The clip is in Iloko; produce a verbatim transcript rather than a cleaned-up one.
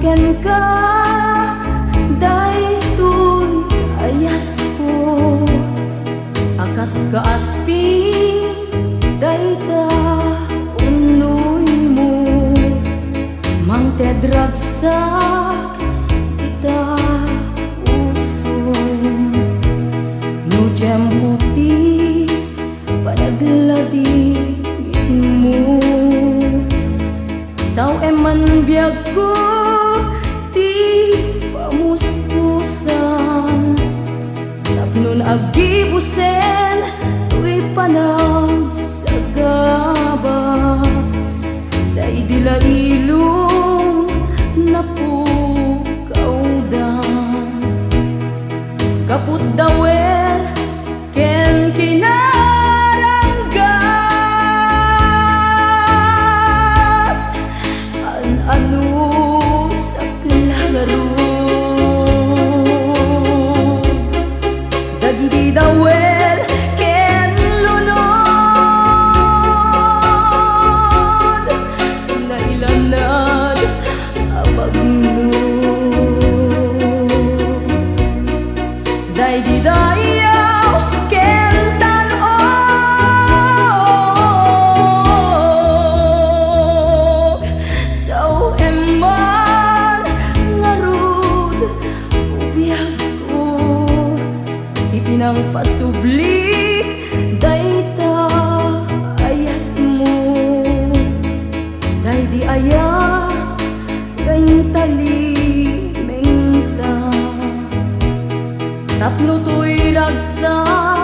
Kenka, daytoy ayatko, a kas kaasping dayta unnoymo, mangted ragsak ita usong. No tiempo ti panagladingitmo, sao-em man biagko ti pamuspusan, tapnon aggibusen toy panagsagaba daydi la ilong napukawdan. Kaput dawel ken kinaranggas, an-anusak la ngarud dagidi dawel ken lunod, nailanad a bagnos. Daydi dayaw ken tan-ok, sao-em man ngarud, o biagko, ti pinangpasublik dayta ayatmo. Daydi ayat ken talimengta, tapno toy ragsak